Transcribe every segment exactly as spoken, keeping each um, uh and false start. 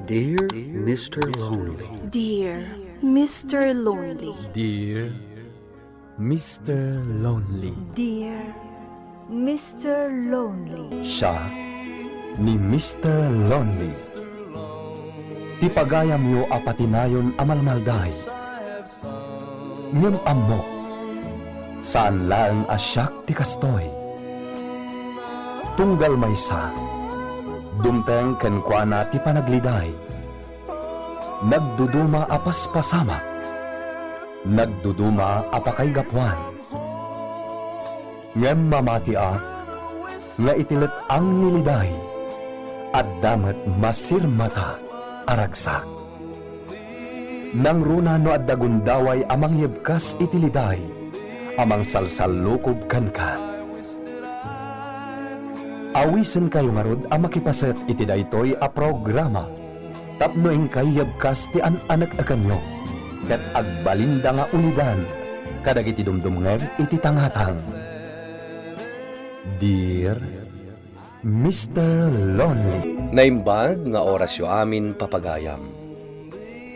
Dear Mister Lonely. Dear Mister Lonely. Dear Mister Lonely. Dear Mister Lonely. Siak ni Mister Lonely. Ti pagayamyo a patinayon a malmalday. Ngem ammok, saan laeng a siak ti kastoy. Tunggal maysa, dumteng kenkuana ti panagliday. Nagduduma a paspasamak, nagduduma a pakaigapuan. Ngem mamatiak nga iti let-ang ni liday, adda met masirmata a ragsak. Nangruna no adda gundaway a mangyebkas iti liday a mangsalsallukob kenka. Awisenkayo ngarud a makipaset iti daytoy a programa tapno inkay yebkas ti an-anek-ekenyo ket agbalinda nga ulidan kadagiti dumdumngeg iti tangatang. Dear Mister Lonely. Naimbag nga orasyo amin, papagayam.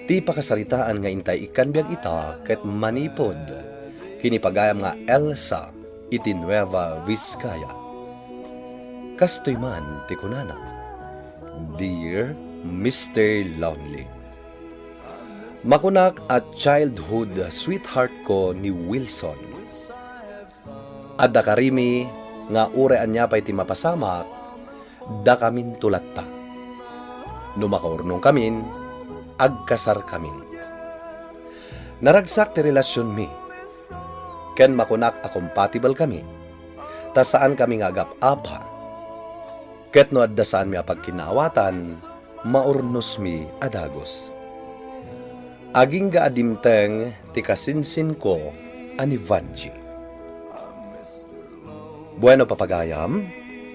Ti pakasaritaan nga intay ikkan biag ita ket manipud ken ni pagayam nga Elsa iti Nueva Vizcaya. Kastoy man ti kunana, Dear Mister Lonely, makunak a childhood sweetheart ko ni Wilson. Adda karimi nga uray ania pay ti mapasamak, dakaminto latta. No makaurnongkamin, agkasarkamin. Naragsak ti relasionmi, ken makunak a compatible kami, ta saankami nga agap-apa. Ket no adda saanmi a pagkinaawatan, maurnosmi a dagus. Agingga a dimteng ti kasinsinko a ni Vanji. Bueno, papagayam,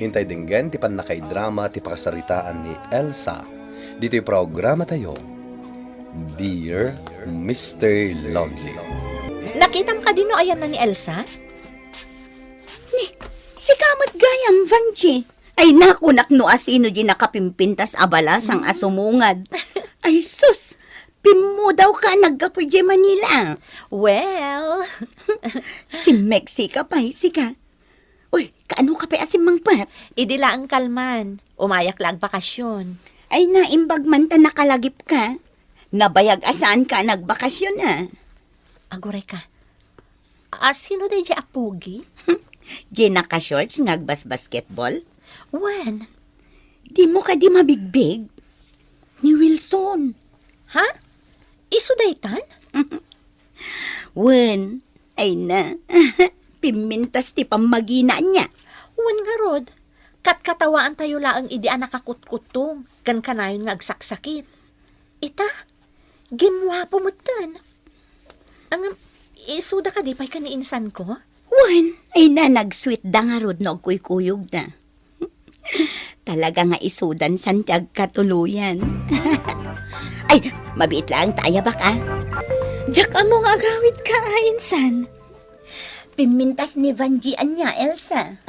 intay denggen ti pannakaidrama ti pakasaritaan ni Elsa ditoy programatayo, Dear Mister Lonely. Nakitam kadi no ayanna ni Elsa? Ni, sika met gayam, Vanji. Ay, nakunak no asino di nakapimpintas a balasang a sumungad. Ay, sus! Pimmudawka naggapu idiay Manila. Well, simmeksika pay, sika. Uy, kaano ka pay a simmangpet? Idi laeng kalman. Umayak la agbakasyon. Ay, naimbag man ta nakalagipka. Nabayag a saanka a nagbakasyon, a. Aguray ka. Asino daydiay a pogi? Diay naka-shorts nga agbasbasketball? Wen. Dimo kadi mabigbig? Ni Wilson. Ha? Isu daytan? Wen, ay na. Pimmintas ti pammagina ania. Wen ngarud, katkatawaantayo laeng idi a nakakutkuttong ken kanayon nga agsaksakit. Ita, gimmuapo metten. Ngem, isuda kadi pay ken ni insanko? Wen, ay na, nag-sweet da ngarud no agkuykuyogda. Talaga nga isudan san ti agkatuloyan. Ay, mabiit laeng ta ayabak, a. Diak ammo nga agawidka, a, insan. Pimmintas ni Vanji ania, Elsa?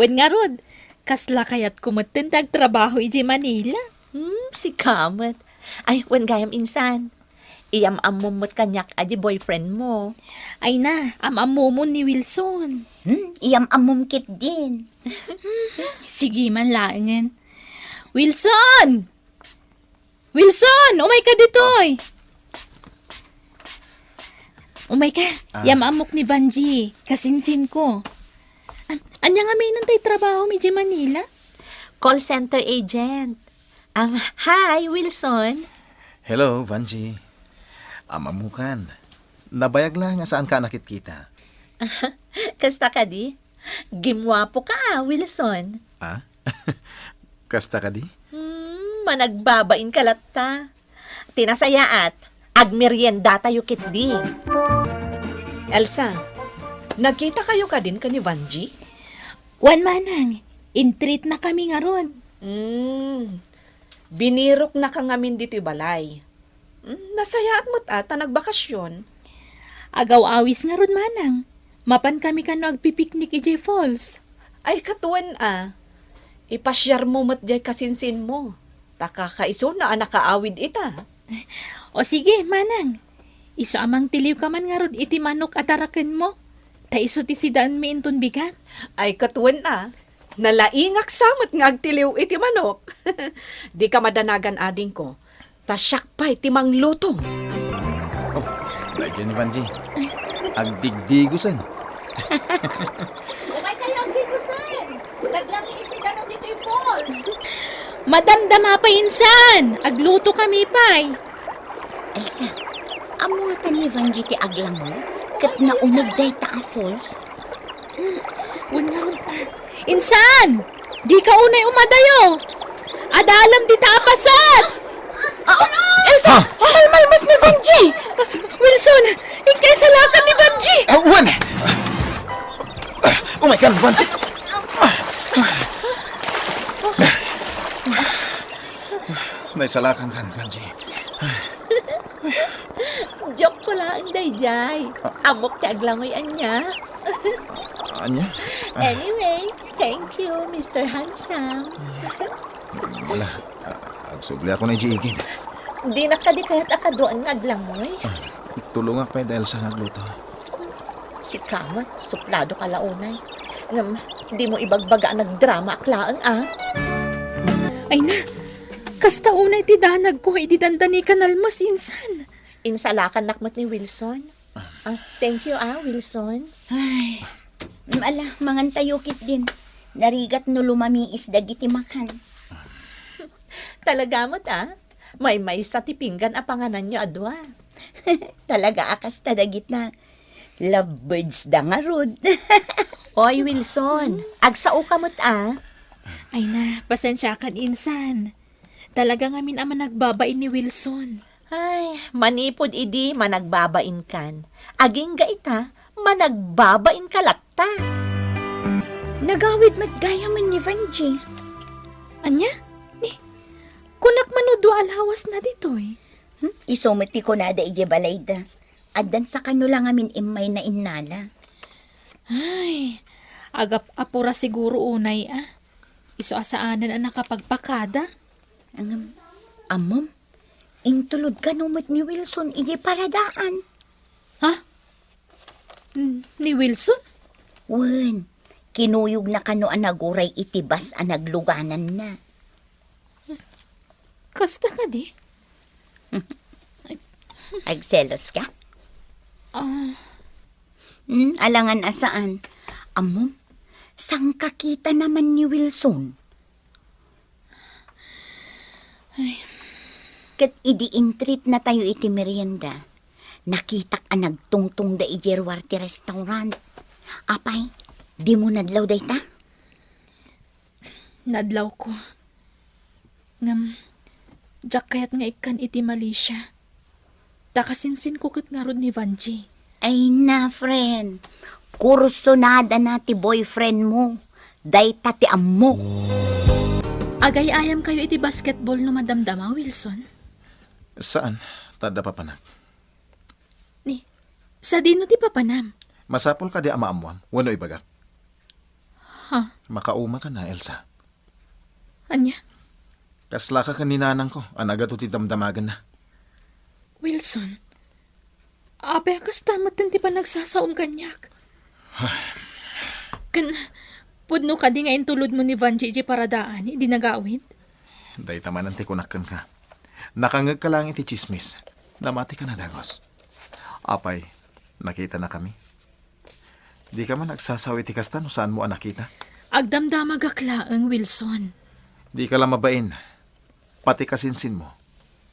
Wen ngarud, kasla kayatko metten ti agtrabaho idiay Manila. Hmm, sika met. Ay, wen gayam insan. Iyam-ammom met kaniak a di boyfriend mo. Ay na, am-ammomon ni Wilson. Hmm, iyam-ammom ketdin. Sige man laengen. Wilson! Wilson, umayka ditoy. Umayka, ah. Iyam-ammok ni Vanji, kasinsinko. An-, ania ngamin tay trabahom idiay Manila? Call center agent. Um, hi, Wilson. Hello, Vanji. Am-ammokan. Nabayag la nga saanka a nakitkita. Kasta kadi? Gimmuapoka, a, Wilson. Ah? Kasta kadi? Hmm, managbabainka latta. Ti nasayaat, agmeriendatayo ketdi. Elsa, nagkitakayo kadin ken ni Vanji? Wen, manang, in-treatnakami ngarud. Hmm, biniroknaka ngamin ditoy balay. Hmm, nasayaat met a ta nagbakasyon. Agaw-awis ngarud, manang. Mapankami kano agpipiknik idiay falls. Ay, ket wen a. Ipasiarmo met diay kasinsinmo. Ta kakaisuna a nakaawid ita. O sige, manang. Isu a mangtiliwka man ngarud iti manok a tarakenmo. Ta isu ti sidaenmi inton bigat. Ay, ket wen a. Nalaingak sa met nga agtiliw iti manok. Dika madanagan, adingko. Ta siak pay ti mangluto. Oh, daydiay ni Vanji. Agdigdigosen. Umay kayo agdigosen. Naglangiis ti danum ditoy falls. Madamdama pay, insan. Agluto kami pay. Elsa, ammo ngata ni Vanji ti aglangoy ket nauneg dayta a falls? Wen ngarud, ah, insan! Dika unay umadayo! Adda alam dita a paset! Ah, ah, Elsa! Ah! Malmalmas ni Vanji! Wilson! Inka isalakan ni Vanji! Ah, wen! Umay ka, Vanji! Naisalakan ka, Vanji. Joke ko laeng daydiay. Ah. Ammok ti aglangoy ania. Ania? Ah. Anyway, thank you, Mister Handsome. Wala. Ah, agsubli ako na ijigid. Dinak kadi kayat a kaduan nga aglangoy? Ah, tulongak pay dayta, Elsa, nga agluto. Sika met, suplado ka la unay. Ngem, dimo ibagbaga a nagdramaak laeng, a? Ay na, kasta unay ti danagko idi dandani ka nalmas, insan. Insalakannak met ni Wilson. Ah, thank you, a, Wilson. Ay, ala, mangan tayo ketdin. Narigat no lumamiis dagiti makan. Talaga met, a? Maymaysa ti pinggan a pangananyo a dua. Talaga a kasta dagita. Lovebirds da ngarud. Oy, Wilson, agsaoka met, a? Ay na, pasensiakan, insan. Talaga ngamin a managbabain ni Wilson. Ay, manipud idi managbabainkan, agingga ita, managbabainka latta. Nagawid met gayamen ni Vanji. Ania? Ni, kunak man no dua a lawasna ditoy. Hmm? Isu met ti kunada idiay balayda. Addan sakano la ngamin immayna innala. Ay, agap-apura siguro unay, a. Isu a saanen a nakapagpakada. Ngem, ammom, intulod kano met ni Wilson idiay paradaan. Ha? N-, ni Wilson? Wen, kinuyogna kano a naguray iti bus a naglugananna. Kasta kadi? Agselos ka? Ah. Hmm, alangan a saan. Ammom, sangkakita naman ni Wilson. Ay. Ket idi intreat natayo iti merienda, nakitak a nagtungtongda idiay ruar ti restaurant. Apay, dimo nadlaw dayta? Nadlawko. Ngem, diak kayat nga ikkan iti Malaysia. Ta kasinsinko ket ngarud ni Vanji. Ay na, friend. Kursunadana ti boyfriend mo. Dayta ti ammo. Agay-ayamkayo iti basketball no madamdama, Wilson? Saan. Ta adda papanak. Ni, sadino ti papanam? Masapul kadi a maammuam wenno ibagak? Ha? Makauma ka na, Elsa. Ania? Kaslaka ken ni nanangko a nagadu ti damdamagenna. Wilson, apay a kasta metten ti panagsasaom kaniak? Ken, pudno kadi nga intulodmo ni Vanji idiay paradaan idi nagawid? Dayta manen ti kunak kenka. Nakangngegka laeng iti tsismis. Namati ka na dagus. Apay, nakitanakami? Dika man agsasao iti kasta no saanmo a nakita? Agdamdamagak laeng, Wilson. Dika la mabain. Pati kasinsinmo,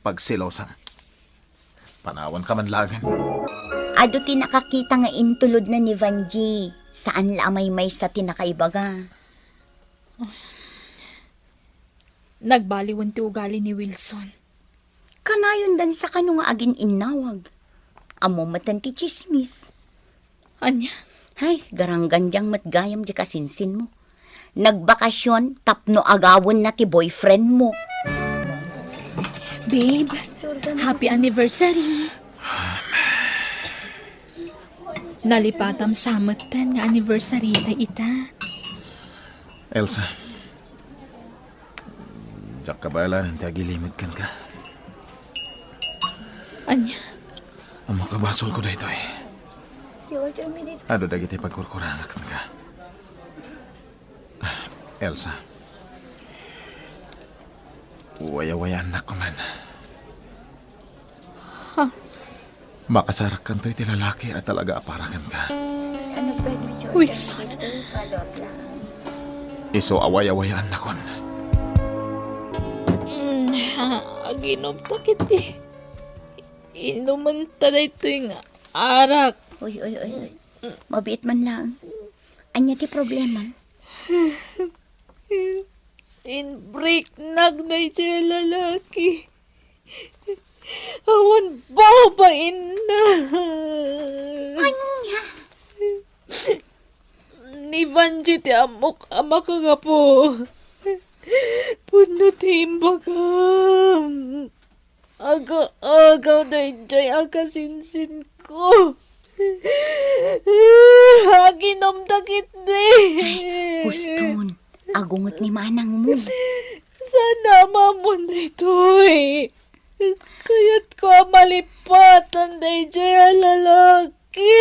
pagselosam. Panawanka man laengen. Adu ti nakakita nga intulodna ni Vanji. Saan la a maymaysa ti nakaibaga. Nagbaliwen ti ugali ni Wilson. Kanayondan sakano nga agin-innawag. Ammo metten ti tsismis. Ania? Hay, garanggandiang met gayam di kasinsinmo. Nagbakasyon tapno agawenna ti boyfriendmo. Babe, happy anniversary! Nalipatam sa metten nga anniversary ta ita. Elsa, Diak kabaelan ti agilimed kenka. Ania? Ammok a basolko daytoy. Adu dagiti pagkurkurangak kenka. Ah, Elsa. Wayawayaannak man. Ha? Makasarakkanto iti lalaki a talaga a para kenka. Wilson. Isu a wayawayaannakon. Mm, aginomta iti inumenta daytoy nga arak. Uy, uy, uy, uy. Mabiit man lang. Ania ti problema? Inbreaknak daydiay a lalaki. Awan babainna. Ania? Ni Vanji ti ammok a makagapu. Pudno ti imbagam. Aga-agaw daydiay a kasinsinko. Aginomda ketdi. Ay, huston. Agunget ni manangmo. Saan a maammuan daytoy. Kayatko a malipatan daydiay a lalaki.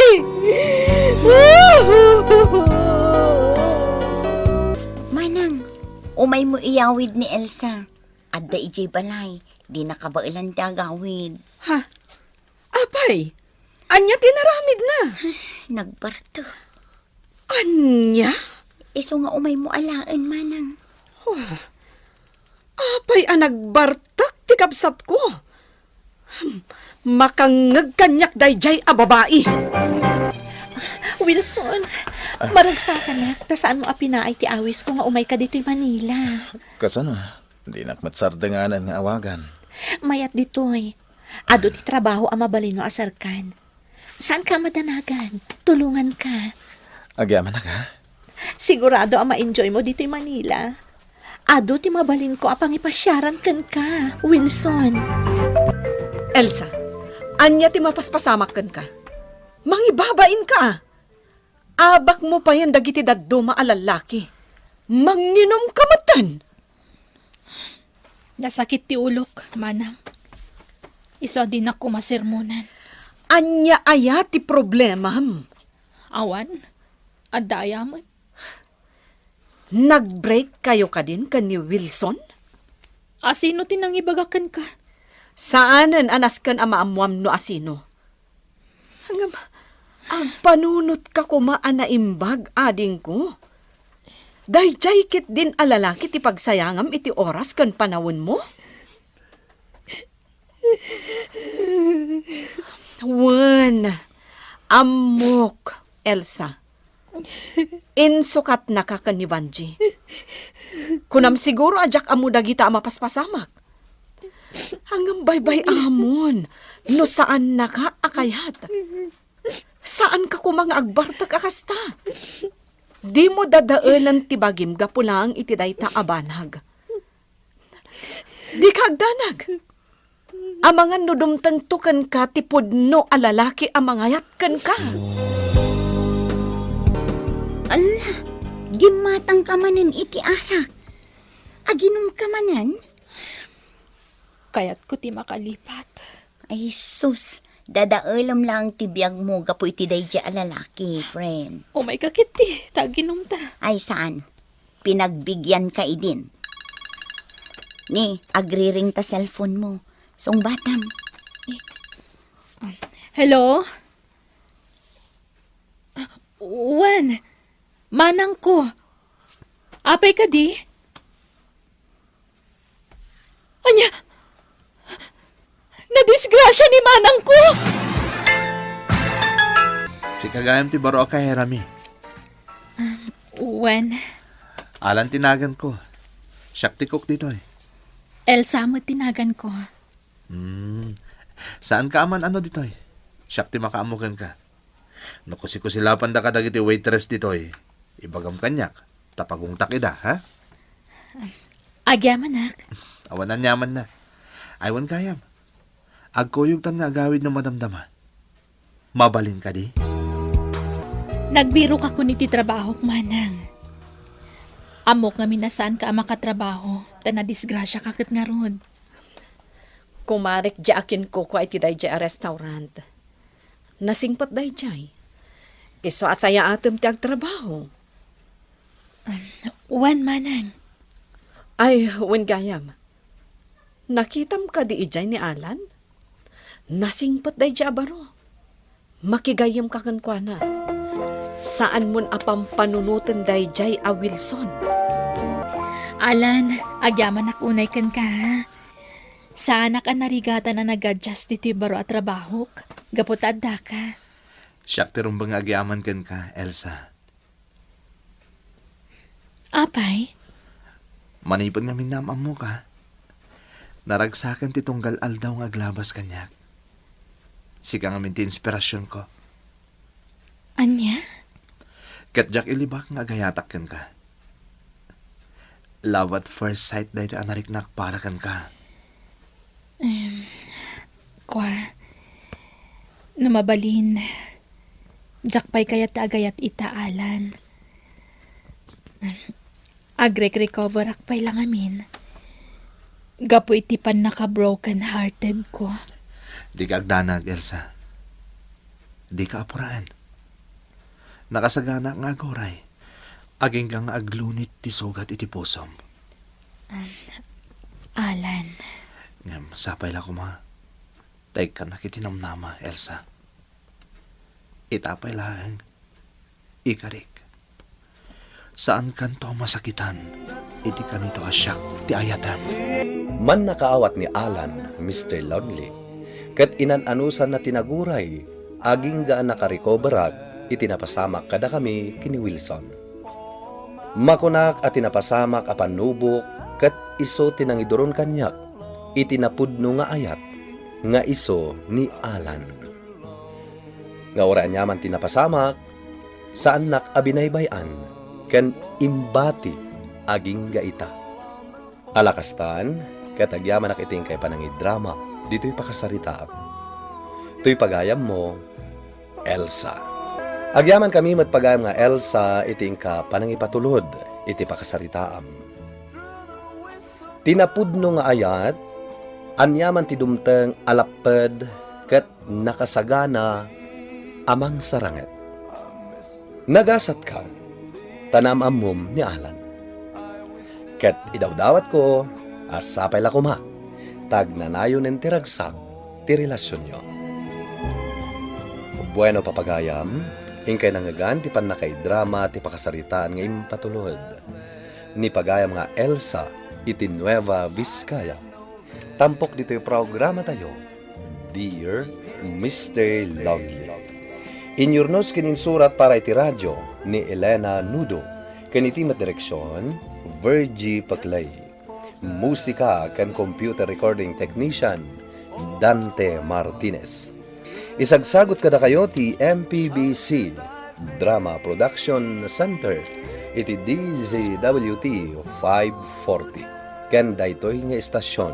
Manang, umaymo iyawid ni Elsa. Adda idiay balay, dina kabaelan ti agawid. Ha? Apay, ania ti inaramidna? Nagbartek. Ania? Isu nga umaymo alaen, manang. Wah, apay a nagbartek ti kabsatko? Hmm, makangngeg kaniak daydiay a babai. Wilson, ah, maragsakanak, ta saanmo a pinaay ti awisko nga umayka ditoy Manila. Kasano? Dinak met sardenganan nga awagan. Mayat ditoy. Adu ti trabaho a mabalinmo a serkan. Saanka a madanagan. Tulonganka. Agyamanak, ha? Sigurado a ma-enjoymo ditoy Manila. Adu ti mabalinko a pangipasiaran kenka, Wilson. Elsa, ania ti mapaspasamak kenka? Mangibabainka, a. Abakmo payen dagiti dadduma a lallaki. Manginumka metten. Nasakit ti ulok, manang. Isu a dinak koma sermonan. Ania aya ti problemam? Awan, adda aya met. Nag-break kayo kadin ken ni Wilson? Asino ti nangibaga kenka? Saanen a nasken a maammuam no asino. Ngem, agpanunotka koma a naimbag, adingko. Daydiay ketdin a lalaki ti pagsayangam iti oras ken panawenmo? Wen, ammok, Elsa. Insukatnaka ken ni Vanji. Kunam siguro a diak ammo dagita a mapaspasamak. Ngem baybay-amon no saannaka a kayat. Saanka koma nga agbartek a kasta. Dimo dadaelen ti bagim gapu laeng iti dayta a banag. Dika agdanag. Amangan no dumtengto kenka ti pudno a lalaki a mangayat kenka. Ala, gimmatangka manen iti arak. Aginumka manen? Kayatko ti makalipat. Ay sus, dadaelem laeng ti biagmo gapu iti daydiay a lalaki, friend. Umayka ketdi, ta aginumta. Ay saan? Pinagbigyanka idin. Ni, agriring ta cellphone mo. Sungbatam. Hello? Wen, manangko. Apay kadi? Ania? Nadisgrasia ni manangko! Sika gayam ti baro a kaherami. Um, wen. Alan ti naganko. Siak ti cook ditoy. Elsa met ti naganko. Hmm. Saanka a man-ano ditoy? Siak ti makaammo kenka. No kusikusilapanda kadagiti waitress ditoy, ibagam kaniak, ta pagungtak ida, ha? Agyamanak. Awan aniamanna. Aywan gayam. Agkuyogtan nga agawid no madamdama. Mabalin kadi? Nagbirok a kun iti trabahok, manang. Ammok ngamin a saanka a makatrabaho. Ta nadisgrasiaka ket ngarud. Kumarek diay akinkukua iti daydiay a restaurant. Nasingpet daydiay. Isu a sayaatem ti agtrabaho. Wen, manang. Ay, wen gayam. Nakitam kadi idiay ni Alan? Nasingpet daydiay a baro. Makigayyemka kenkuana. Saanmon a pampanunoten daydiay a Wilson. Alan, agyamanak unay kenka, ha? Saanak a narigatan a nag-adjust ditoy baro a trabahok, gapu ta addaka. Siak ti rumbeng nga agyaman kenka, Elsa. Apay? Manipud ngamin naam-ammoka, naragsaken ti tunggal aldaw nga aglabas kaniak. Sika ngamin ti inspirasionko. Ania? Ket diak ilibak nga agayatak kenka. Love at first sight daytoy a nariknak para kenka. Em, kua, no mabalin, diak pay kayat ti agayat ita, Alan. Agrek-recoverak pay la ngamin gapu iti pannaka-broken-hearted ko. Dika agdanag, Elsa. Dika apuraen. Nakasaganak nga aguray. Agingga nga aglunit ti sugat iti pusom. Um, Alan. Ngem, sapay la koma. Ta ikkannak iti namnama, Elsa. Ita pay laeng, ikarik. Saankanto a masakitan iti kanito a siak ti ayatem. Mannakaawat ni Alan, Mister Lonely, ket inan-anusanna ti naguray agingga a nakarecoverak iti napasamak kadakami ken ni Wilson. Makunak a ti napasamak a pannubok ket isu ti nangiduron kaniak iti napudno nga ayat nga isu ni Alan. Nga uray aniaman ti napasamak, saannak a binaybay-an ken imbati agingga ita. Ala kastan, ket agyamanak iti inkay panangidrama ditoy pakasaritaam. Toy pagayammo, Elsa. Agyamankami met pagayam nga Elsa iti inka panangipatulod iti pakasaritaam. Ti napudno nga ayat, aniaman ti dumteng a lapped ket nakasagana a mangsaranget. Nagasatka, ta naam-ammom ni Alan. Ket idawdawatko a sapay la koma, ta agnanayonen ti ragsak ti relasionyo. Bueno, papagayam, inkay nangngegan ti pannakaidrama ti pakasaritaan nga impatulod ni pagayam nga Elsa iti Nueva Vizcaya. Tampok ditoy programatayo, Dear Mister Lonely. Inyurnos ken insurat para iti radio ni Elena Nudo, ken iti met direksion, Virgie Paclay. Musika ken computer recording technician, Dante Martinez. Isagsagot kadakayo ti M P B C Drama Production Center iti D Z W T five forty ken daytoy nga estasion.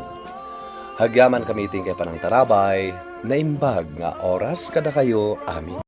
Agyamankami iti inkay panangtarabay, naimbag nga oras kadakayo amin.